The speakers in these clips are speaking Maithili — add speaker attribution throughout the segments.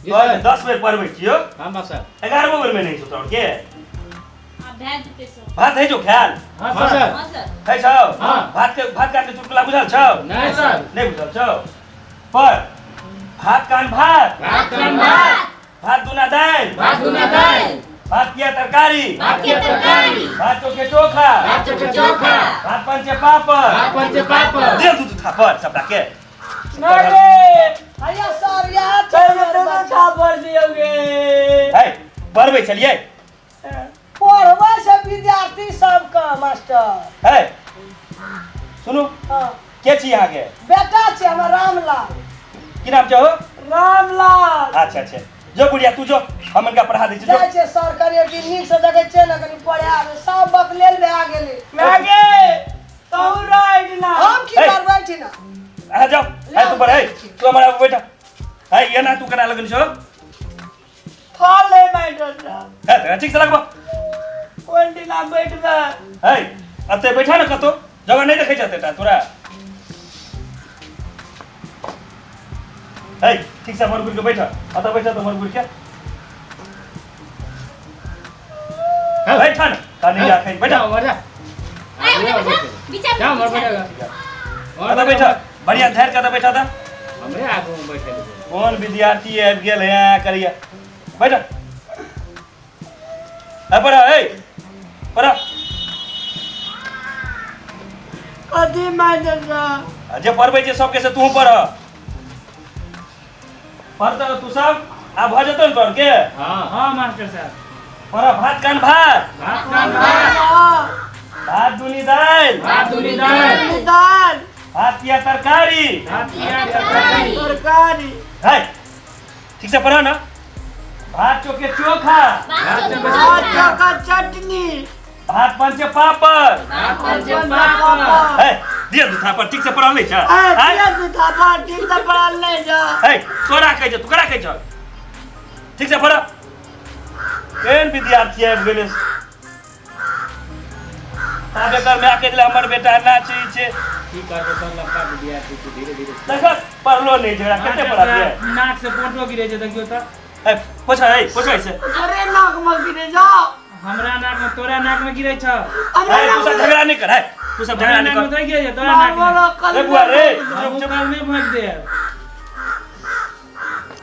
Speaker 1: जी सर।
Speaker 2: 10 बेर पढ़बै छियौ।
Speaker 1: हाँ मास्टर।
Speaker 2: 11 बेर में नहीं छौ तोहर के।
Speaker 3: आब भए जेतै सर।
Speaker 2: भात है जो खायल?
Speaker 1: हाँ सर।
Speaker 3: हाँ सर।
Speaker 2: है छौ?
Speaker 1: हाँ।
Speaker 2: भात के भात काट के चुटकुला बुझल छौ?
Speaker 1: नहीं सर।
Speaker 2: नहीं बुझल छौ? पर भात कान भात,
Speaker 1: भात कान भात,
Speaker 2: भात दुना दालि,
Speaker 1: भात दुना दालि,
Speaker 2: भात किया तरकारी,
Speaker 1: भात किया तरकारी,
Speaker 2: भात चोखे चोखा,
Speaker 1: भात चोखे चोखा,
Speaker 2: भात पंचे पापड़,
Speaker 1: भात पंचे पापड़।
Speaker 2: दे दू थापड़ सबटा के।
Speaker 4: अरे
Speaker 5: हैया सर यहाँ
Speaker 4: चल तो थापड़ दियोगे।
Speaker 2: है पढ़बै छलियै?
Speaker 5: पढ़बै से विद्यार्थी सबके मास्टर।
Speaker 2: है सुनू।
Speaker 5: हाँ।
Speaker 2: के छी अहाँके?
Speaker 5: बेटा छै हमर रामलाल।
Speaker 2: की नाम छै हो?
Speaker 4: रामलाल।
Speaker 2: अच्छा अच्छा, जो बुढ़िया तू जो, हम इनका पढ़ा दै छी। जो
Speaker 5: जाइ छै सर, कनि एक दिन नीक से देखै छियै ने, कनि पढ़ा देबै। सब बकलेल भए गेलै।
Speaker 4: मागे तू राइट ना।
Speaker 5: हम की
Speaker 2: हे।
Speaker 5: करबै छी ना?
Speaker 2: अहाँ जाओ। है तू पढ़, है तू हमारा आगू बैठा है, ये ना तू कना लगन छो।
Speaker 4: फल ले मास्टर साहब।
Speaker 2: है तऽ ठीक से लगबो।
Speaker 4: कोन दिना बैठबै?
Speaker 2: है अते बैठा ने, कतो जगह नहीं देखै छै एतेटा तोरा। है ठीक से मरगुर के बैठा, अतः बैठा तो मरगुर के बैठा ने, कानी जा खाई बैठा।
Speaker 1: जाओ मर जा।
Speaker 3: आइ ओने बैठा, बीचा
Speaker 1: जाओ मर
Speaker 3: बीचा।
Speaker 1: बैठा।
Speaker 2: अतः बैठा बढ़िया झाड़ि के अतः बैठा था।
Speaker 1: हमरे आगू में बैठे ले।
Speaker 2: कोन विद्यार्थी आबि गेल है करिया बैठा है पढ़ा है पढ़ा।
Speaker 4: कथी मास्टर साहब?
Speaker 2: आ जे पढ़बै छै सबके से तू पढ़, पढ़तऽ तू सब आब भऽ जेतौ ने तोहर के?
Speaker 1: हाँ।
Speaker 6: हाँ मास्टर साहब।
Speaker 2: पढ़। भात कान भात,
Speaker 6: भात कान भात,
Speaker 2: भात दुनी दालि,
Speaker 1: भात दुनी दालि,
Speaker 4: दाल,
Speaker 2: भात किया तरकारी,
Speaker 6: भात किया तरकारी,
Speaker 4: तरकारी।
Speaker 2: है ठीक से पढ़ ना। भात चोखे चोखा,
Speaker 3: भात चोखा
Speaker 4: भात
Speaker 3: चोखा,
Speaker 4: चोखा चटनी,
Speaker 2: भात पंचे पापड़,
Speaker 1: भात पंचे
Speaker 4: पापड़।
Speaker 1: पापड़।
Speaker 2: है दिया दू थापड़, ठीक से पढ़ल नहीं छ?
Speaker 4: ए
Speaker 2: हैं?
Speaker 4: दिया दू थापड़, ठीक से पढ़ल नहीं जा।
Speaker 2: है तोरा कहै छ, तू करा कहै छ? ठीक से पढ़। केहन विद्यार्थी आबि गेलै? आब एकर माय कहि देलै हमर बेटा एना छै, ई छै।
Speaker 1: की करबै सर, लड़का विद्यार्थी छै, धीरे धीरे।
Speaker 2: देखत पढ़लो नहीं छै, एकरा कते पढ़बियै?
Speaker 6: नाक से फोटो गिरे छै, देखियौ तऽ।
Speaker 2: ए पोछा, ए पोछा से।
Speaker 4: अरे नाक में गिरे जा।
Speaker 6: हमरा नाक में, तोरा नाक में गिरे छ।
Speaker 4: हमरा
Speaker 2: ए तू
Speaker 4: नाक
Speaker 2: सब
Speaker 4: में
Speaker 2: झगड़ा नहीं कर, है तू सब झगड़ा
Speaker 6: हमरा
Speaker 2: नहीं
Speaker 6: नाक में
Speaker 2: कर।
Speaker 6: तो गिरे छै, तोरा नाक में।
Speaker 4: मारो कल।
Speaker 2: ए बुआ रे,
Speaker 6: हम
Speaker 2: चुप चुप।
Speaker 6: कल में भोंक देब।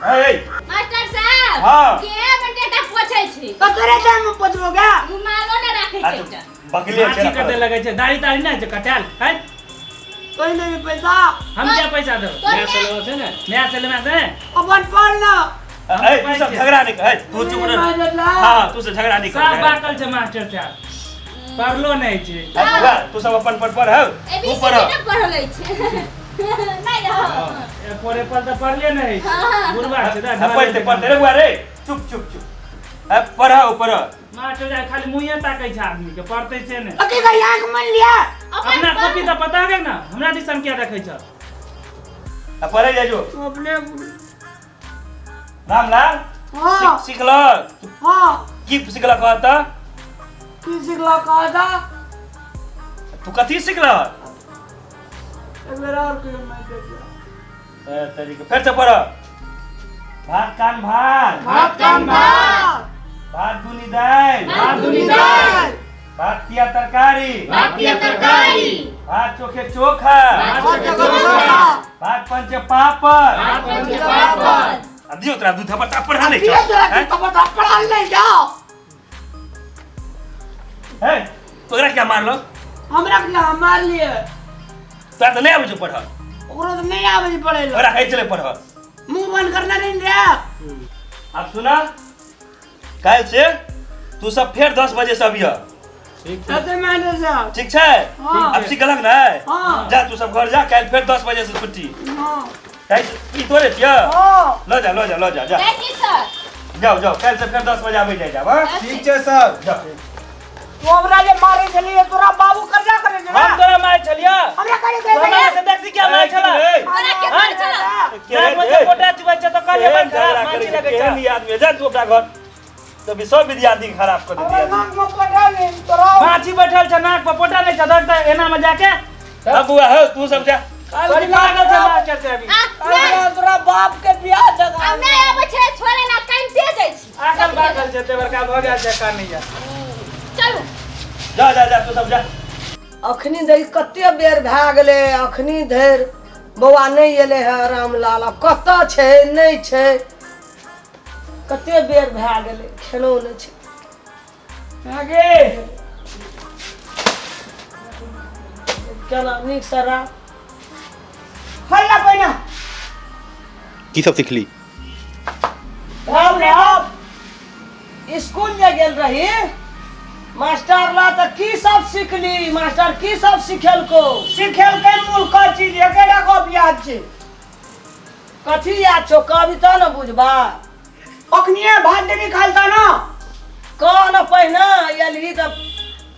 Speaker 2: ए ए
Speaker 3: मास्टर साहब।
Speaker 2: हाँ।
Speaker 3: के बेटा पोछै छै?
Speaker 4: तो तोरे टाइम में पहुंचबो गा।
Speaker 3: रुमालो ने राखै
Speaker 2: आ
Speaker 3: छै
Speaker 2: तू
Speaker 3: एकटा।
Speaker 2: बकले छै
Speaker 6: माछी
Speaker 2: ना
Speaker 6: कटे
Speaker 2: पढ़ल।
Speaker 6: लगै छै, दाढ़ी ताढ़ी नहि छै कटायल है?
Speaker 4: कोई नहीं पैसा।
Speaker 6: हम क्या पैसा देब?
Speaker 3: तोर
Speaker 1: मैं
Speaker 3: माय-
Speaker 1: चलो छै ने।
Speaker 6: नया से लेना से।
Speaker 4: अपन पढ़ ना।
Speaker 2: ए तू सब झगड़ा नहीं कर, ए तू चुप रह।
Speaker 4: मास्टर साहब।
Speaker 2: हां तू सब झगड़ा नहीं कर।
Speaker 6: सब बाकल छै मास्टर साहब, पढ़लो नहि छै।
Speaker 2: ए बुआ, तू सब अपन पढ़ पढ़ हौ,
Speaker 3: ए
Speaker 2: तू
Speaker 3: बी सी
Speaker 2: पढ़।
Speaker 3: डी ने पढ़ल छै नहि हो।
Speaker 6: ए पढ़े पर तऽ पढ़ले नहि छै।
Speaker 3: हाँ।
Speaker 6: बुढ़बा छै तऽ।
Speaker 2: हाँ, पढ़ते पढ़ते रे बुआ रे, चुप चुप चुप। ए पढ़ पढ़।
Speaker 6: मास्टर साहब खाली मुँहे ताकै छै आदमी के, पढ़ते छै ने।
Speaker 4: अकी का आंख मन लिया।
Speaker 3: अपन
Speaker 6: अपना
Speaker 3: पढ़।
Speaker 6: कॉपी तऽ पता है ना, हमरा दिसन किया देखै छ?
Speaker 2: आ पढ़े जाइ जो।
Speaker 4: तू अपने।
Speaker 2: रामलाल।
Speaker 4: हाँ।
Speaker 2: सिखलक?
Speaker 4: हाँ।
Speaker 2: की सिखलक कहत?
Speaker 4: की सिखला कहा था?
Speaker 2: तू कथी सिखलक?
Speaker 4: एक बेर और कहियो मास्टर साहब।
Speaker 2: ए, तरीके फेर से पढ़। भात कान भात,
Speaker 4: भात कान भात,
Speaker 2: भात दुनी दालि,
Speaker 3: भात
Speaker 1: दुनी दालि,
Speaker 2: भात किया तरकारी,
Speaker 3: भात किया तरकारी,
Speaker 2: भात चोखे चोखा,
Speaker 3: भात
Speaker 4: भात चोखा चोखा,
Speaker 2: भात पंचे पापड़।
Speaker 1: भात पंचे
Speaker 3: पापड़।
Speaker 2: आ दियो तोरा दूध थप्पड़, पढ़ा नहीं
Speaker 4: दिया
Speaker 2: छौ?
Speaker 4: तोरा
Speaker 2: हैं?
Speaker 4: तू तो पढ़ल नहीं जाओ।
Speaker 2: हैं? तोरा क्या मारलो?
Speaker 4: हमरा के हम मार लिए।
Speaker 2: तोरा तऽ नहि आबै छौ पढ़ल।
Speaker 4: ओकरो तो नहीं आवे छै पढ़े
Speaker 2: ओकरा कहै छलै पढ़ल।
Speaker 4: मुंह बंद करना नहीं रे।
Speaker 2: आब सुना, काल्हि से तू सब फेर 10 बजे से अबिह।
Speaker 1: ठीक छै।
Speaker 4: ऐसे मास्टर साहब।
Speaker 2: ठीक छै?
Speaker 4: हाँ।
Speaker 2: आब सिखलक ने?
Speaker 4: हाँ।
Speaker 2: जा तू सब घर जा, काल्हि फेर 10 बजे से छुट्टी।
Speaker 4: हाँ।
Speaker 2: काल्हि से- ई तोरे छियै?
Speaker 4: हाँ।
Speaker 2: लऽ जा लऽ जा लऽ जा जा।
Speaker 3: जाइ छी सर।
Speaker 2: जाओ जाओ, काल्हि से फेर 10 बजे आबै जाइ जाब। हाँ?
Speaker 7: ठीक छै सर।
Speaker 2: जाओ।
Speaker 4: तू हमरा जे मारे छलिए, तोरा बाबू कर्जा करे छले।
Speaker 6: हम तोरा मारै छलियै?
Speaker 4: हमरा करे
Speaker 6: तू हमरा से देखसी क्या मारै छला?
Speaker 2: ए,
Speaker 3: तोरा के मारै छला?
Speaker 6: नाक में से पोटा चुबै छै तऽ कहलियै
Speaker 2: केहन
Speaker 6: बड़ खराब
Speaker 2: झगड़ा
Speaker 6: माछी
Speaker 2: करै छै,
Speaker 6: लगै छै।
Speaker 2: केहन ई आदमी, जा तू अपना घर, तऽ भी सब विद्यार्थी के खराब कर
Speaker 4: हमरा
Speaker 2: देती।
Speaker 4: नाक में पटा ले तोरा।
Speaker 6: माछी बैठल छै नाक पर, पोटा नहि छै, देख तऽ एना में जाके।
Speaker 2: अब बुआ हो, तू सब जा।
Speaker 6: बड़ी पागल छै मास्टर साहब ई।
Speaker 3: आ
Speaker 4: तोरा बाप के बियाह दगा।
Speaker 3: आ नहि आबै छै छोड़े।
Speaker 6: छै, एते बड़का भऽ गेल छै कानैया।
Speaker 3: चलू।
Speaker 2: जा जा जा, तू सब जा।
Speaker 5: अखनी धरि कते बेर भए गेलै, अखनी धरि बौआ नहि एलै हे रामलाल। आब कतऽ छै नहि छै, कते बेर भए गेलै, खेलो नहि छै।
Speaker 4: आगे
Speaker 5: केना नीकसँ राख।
Speaker 4: हल्ला पहिना।
Speaker 7: की सब सिखली?
Speaker 5: राम राम। स्कूल जे गेल रही मास्टर ला तऽ की सब सिखली? मास्टर की सब सिखेलको?
Speaker 4: सिखेलकै मूल का चीज एकेटा गप याद छै।
Speaker 5: कथी याद छौ? कहबी तऽ ने बुझबा।
Speaker 4: अखनिए भात देवी खाइल ता ना।
Speaker 5: कह न पहिने एलही तऽ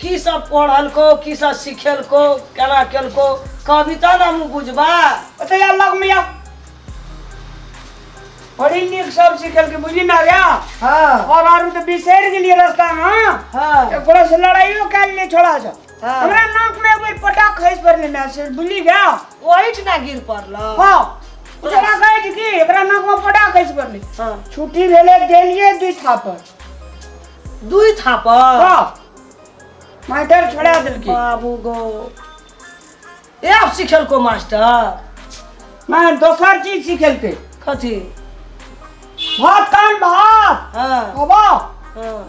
Speaker 5: की सब पढ़लको, की सब सिखेलको, केना केलको, कहबी तऽ ने हमहूँ बुझबा।
Speaker 4: ओतऽ या लग में या बड़ी नीक सब सिखेलकै, बुझली ना रे?
Speaker 5: हाँ।
Speaker 4: और आरू तऽ बिसरि गेलियै रास्ता में।
Speaker 5: हाँ।
Speaker 4: ओकरा से लड़ाइयो कए लेलियै छोड़ा से।
Speaker 5: हाँ।
Speaker 4: हमरा नाक में एक बेर पटाख खसि पड़लै ना से, बुझली गया?
Speaker 5: ओहिठिना गिर पड़ल।
Speaker 4: हाँ, ओ छोड़ा कहै छै कि एकरा नाक में पटाख खसि पड़लै।
Speaker 5: हाँ।
Speaker 4: छुट्टी भेलै, देलियै 2 थापड़।
Speaker 5: 2 थापड़?
Speaker 4: हाँ, मास्टर छोड़ा देलकै।
Speaker 5: बाबू गो, ए आब सिखेलको मास्टर?
Speaker 4: मैं दोसर चीज सिखेलकै।
Speaker 5: कथी?
Speaker 4: भात कान भात।
Speaker 5: हाँ।
Speaker 4: बाबा।
Speaker 5: हाँ।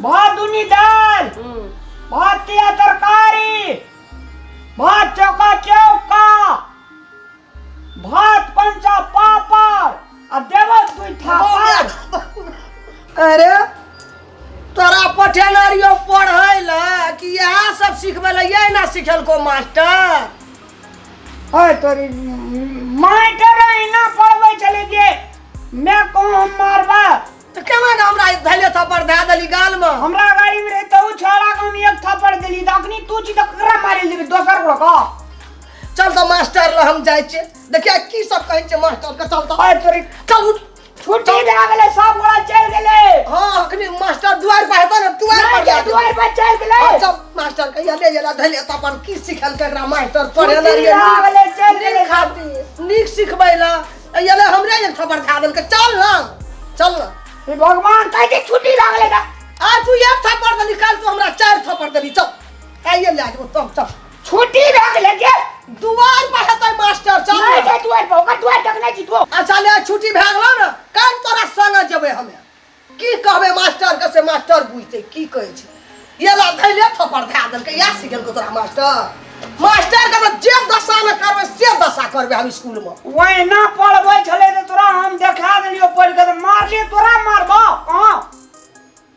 Speaker 4: भात दुनी दाल। भात तिया तरकारी, भात चौका चौका, भात पंचा पापड़ आ देबो 2 थापड़।
Speaker 5: अरे तोरा पठेने रहियो पढ़ै लए कि इएह सब सिखबै लए? यही ना सिखेलको मास्टर?
Speaker 4: अरे तोरी मास्टर एना पढ़बै छलै जे मैं कहूँ हम मारबा।
Speaker 5: तऽ केना कऽ हमरा धैले थप्पड़ धए देली गालमे?
Speaker 4: हमरा गाड़ी में रहे तऽ उ छोड़ा के हम 1 थप्पड़ देली, तऽ अखनी तू छी तऽ ककरा मारै लए जेबी? दोसर गोड़ा का?
Speaker 5: चल तऽ मास्टर लग हम जाइ छियै, देखिए की सब कहै छै मास्टर के। चल तऽ।
Speaker 4: अरे तोरी
Speaker 5: चल उठ।
Speaker 4: छुट्टी भए गेलै, सब गोड़ा चलि गेलै।
Speaker 5: हाँ, अखनी मास्टर दुआरि पर हेतै ने, दुआरि पर
Speaker 4: नहि,
Speaker 5: जा देबै।
Speaker 4: दुआरि पर चलि गेलै।
Speaker 5: हाँ, चल मास्टर कहिया ले गेला धैले थप्पड़, की सिखेलकै एकरा मास्टर? पढ़ेने
Speaker 4: छुट्टी
Speaker 5: रहियै
Speaker 4: भए गेलै, चलि गेलै।
Speaker 5: नीक खातिर, नीक सिखबै लए एलै, हमरे एक थप्पड़ धए देलकै। चल ना, चल ना।
Speaker 4: हे भगवान, कहै छै छुट्टी भए गेलै तऽ।
Speaker 5: आ तू 1 थप्पड़ देली, काल्हि तू हमरा 4 थप्पड़ देली। चल आइए लए जेबौ, चल चल।
Speaker 4: छुट्टी भए गेलै के?
Speaker 5: दुआर पर हेतै मास्टर, चल
Speaker 4: नहि
Speaker 5: ना।
Speaker 4: छै दुआर पर, ओकर दुआर देखने छी तू?
Speaker 5: अच्छा ले, छुट्टी भए गेलौ ने, काल्हि तोरा संगे जेबै हमे। की कहबै मास्टर के से मास्टर बुझतै की कहै छै। ये ला धैले थप्पड़ धए देलकै, इएह सिखेलकौ तोरा मास्टर? मास्टर के तऽ जे दशा ने करबै से दशा करबै हम स्कूल में।
Speaker 4: ओहिना पढ़बै छलै तऽ तोरा हम देखा देलियौ पढ़ि कऽ, तऽ मारलियै तोरा, मारबौ कहाँ?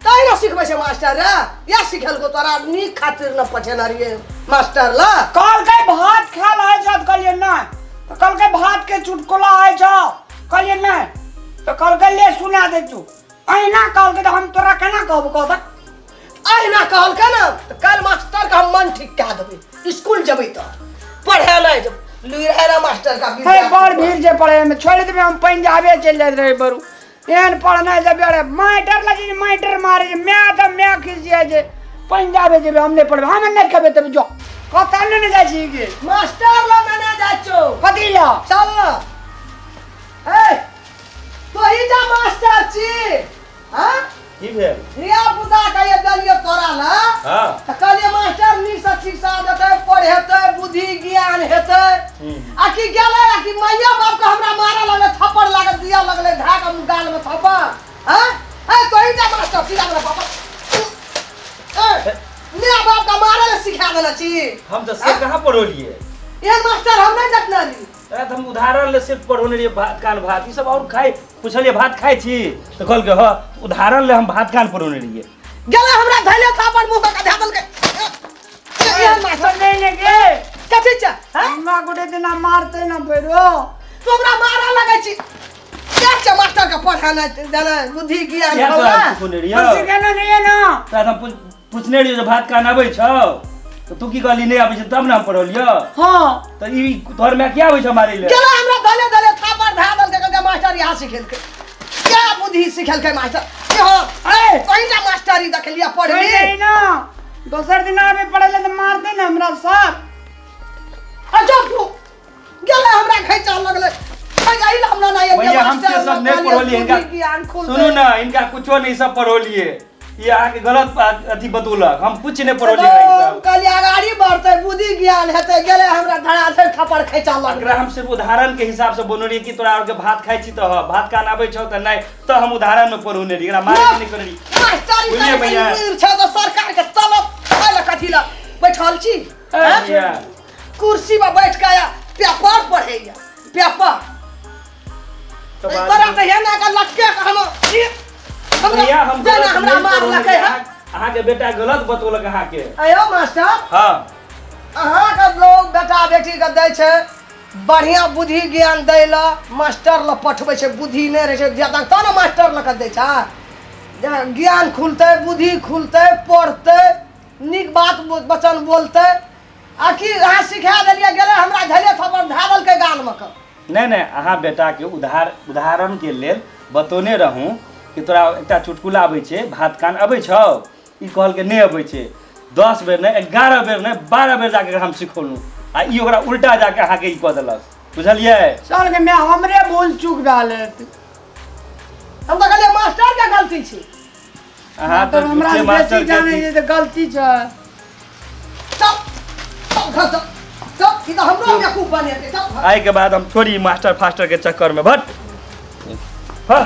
Speaker 5: तैं ने सिखबै छै मास्टर रे, इएह सिखेलकौ तोरा? नीक खातिर ने पठेने रहियै मास्टर लए।
Speaker 4: कहलकै भात खायल होइ छौ? तऽ कहलियै नहि। तऽ कहलकै भात के चुटकुला होइ छौ? कहलियै नहि। तऽ कहलकै ले सुना दे तू। अहिना कहलकै तऽ हम तोरा केना कहबौ, कह तऽ?
Speaker 5: अहिना कहलकै ने तऽ काल्हि मास्टर के हम मन ठीक कए देबै। स्कूल जेबै तऽ पढ़े नहि जेबै, लुरि है ना मास्टर का
Speaker 4: हे
Speaker 5: विद्यार्थी।
Speaker 4: बड़ भीड़ छै पढ़े में, छोड़ि देबै हम, पंजाबे चलि जाइत रहै बरू। एहन पढ़नाइ जे बेरे मास्टर लगे जे मास्टर मारे जे my तऽ my खिसिया जे पंजाबे जेबै हम, नहि पढ़बै हम, नहि खेबै तब जो कतऽ ने जाइ छी गे।
Speaker 5: मास्टर लग नहि जाइ छौ।
Speaker 4: कथी लए?
Speaker 5: चल ना। ए तोही जा मास्टर छी। हाँ?
Speaker 2: की भेल?
Speaker 5: धिया पुता के देलियै तोरा लए।
Speaker 2: हाँ।
Speaker 5: तऽ कहलियै मास्टर नीकसँ शिक्षा देतै, पढ़ेतै, बुद्धि ज्ञान हेतै। आ की गेलै आ कि माइयो बापके हमरा मारऽ लगलै, थप्पड़ लागल दिअ लगलै, धए कऽ गालमे थप्पड़। हाँ? ए तोही जा मास्टर सीधा मेरा पापा। ए माय बापके मारऽ लए सिखा देने छी।
Speaker 2: हम तऽ से कहाँ पढ़ौलियै?
Speaker 5: एहन मास्टर हम नहि देखने रही।
Speaker 2: तोरा तऽ हम उदाहरण ले सिर्फ पढ़ौने रहियै, भात कान भात ई सब और खाइ। पुछलियै भात खाइ छी तऽ कहलकै हँ, उदाहरण ले हम भात कान पढ़ौने रहियै।
Speaker 5: गेलै हमरा धैले थापड़ मुँह पर धए देलकै। एहन मास्टर
Speaker 4: नहि ने गे।
Speaker 5: कथी छै? हाँ?
Speaker 4: हमरा गोटे दिना मारतै ना फेरो।
Speaker 5: तू हमरा मारऽ लगै छी। क्या छै मास्टर के पढ़ाना देना बुद्धि ज्ञान
Speaker 2: किया
Speaker 5: छौ
Speaker 2: तोरा
Speaker 5: ना?
Speaker 2: सिखौने रहियौ?
Speaker 4: सिखेने रहियै ना।
Speaker 2: तोरा तऽ हम पूछने रहियौ जे भात कान आबै छौ तऽ तू की कहली नहि आबै छै, तब ने हम पढ़ौलियौ।
Speaker 4: हाँ।
Speaker 2: तऽ ई तोहर माय किया आबै छौ मारै लए?
Speaker 5: गेलै हमरा धैले धैले थापड़ धए देलकै, कहलकै मास्टर इएह सिखेलकै। क्या बुद्धि सिखेलकै मास्टर? इहो,
Speaker 4: ए!
Speaker 5: तोही मास्टरी देखलियै पढ़ली।
Speaker 4: नहीं ना, दोसर दिन आबे पढ़े ले तऽ मारतै ने हमरा सर।
Speaker 5: अच्छा तू गेलै हमरा खैचा लगलै। जाई ला हमरा नहीं
Speaker 2: भैया हम से सब नहीं पढ़ोलिए इनका।
Speaker 5: ज्ञान खुल
Speaker 2: सुनू ना, इनका कुछो नहीं सब पढ़ोलिए, ई अहाँके गलत अथी बतौलक, हम कुछ नहीं पढ़ोलिए ई सब।
Speaker 5: कहलिए अगाड़ी बढ़तै, बुद्धि ज्ञान हेतै, गेलै हमरा धड़ाधड़ थप्पड़ खैचा लगलै।
Speaker 2: एकरा हम सिर्फ उदाहरण के हिसाब से बनौलिए कि तोरा आरके भात खाइ छी तऽ भात कान आबै छौ तऽ नहि, तऽ हम उदाहरण में पढ़ौने रही, एकरा मारे के नहीं करनी।
Speaker 5: मास्टरी
Speaker 2: बुझलियै
Speaker 5: करै
Speaker 2: भैया?
Speaker 5: के छै तऽ सरकार के तलब खाइ लए कथी लए बैठल छी? हैं?
Speaker 2: भैया।
Speaker 5: कुर्सी पर बैठ के पेपर पढ़ैया, पेपर।
Speaker 2: तऽ बात-
Speaker 5: तोरा तऽ हेना के लटके के हम
Speaker 2: भैया हम
Speaker 5: जेना
Speaker 2: गलत
Speaker 5: हमरा
Speaker 2: नहीं
Speaker 5: मारलकै
Speaker 2: पढ़ौलियै,
Speaker 5: हँ।
Speaker 2: अहाँके बेटा गलत बतौलक अहाँके।
Speaker 5: अयो मास्टर,
Speaker 2: हाँ
Speaker 5: अहाँके लोग बेटा बेटी के दै छै बढ़िया बुद्धि ज्ञान दै लए, मास्टर लग पठबै छै, बुद्धि नहि रहै छै ज्यादा तब ने मास्टर लग दै छै। ज्ञान खुलतै, बुद्धि खुलतै, पढ़तै, नीक बात वचन बोलतै। आ की अहाँ सिखा देलियै, गेलै हमरा धैले थप्पड़ धए देलकै गालमे के।
Speaker 2: नहीं नहीं, अहाँ बेटा के उदाहरण के लेल बतौने रहूँ कि तोरा एकटा चुटकुला आबै छै, भात कान अबै छौ, ई कहलकै नहि अबै छै, 10 बेर नहि 11 बेर नहि 12 बेर जाके हम सिखौलहुँ, आ ई ओकरा उल्टा जाके अहाँके ई कऽ देलक, बुझलियै?
Speaker 4: चल के मैं हमरे भूल चूक भेल हेतै।
Speaker 5: हम तऽ कहलियै मास्टर के गलती छै।
Speaker 2: अहाँ
Speaker 4: तऽ हमरा
Speaker 2: झूठे
Speaker 4: से
Speaker 2: मास्टर
Speaker 4: बेसी
Speaker 2: के
Speaker 4: जानै छै तऽ गलती छै।
Speaker 5: चल चल घर चल चल, ई तऽ हमरो बेवकूफ बनेतै। चल
Speaker 2: आइ के बाद हम छोड़ी मास्टर फास्टर के चक्कर में भट। हाँ।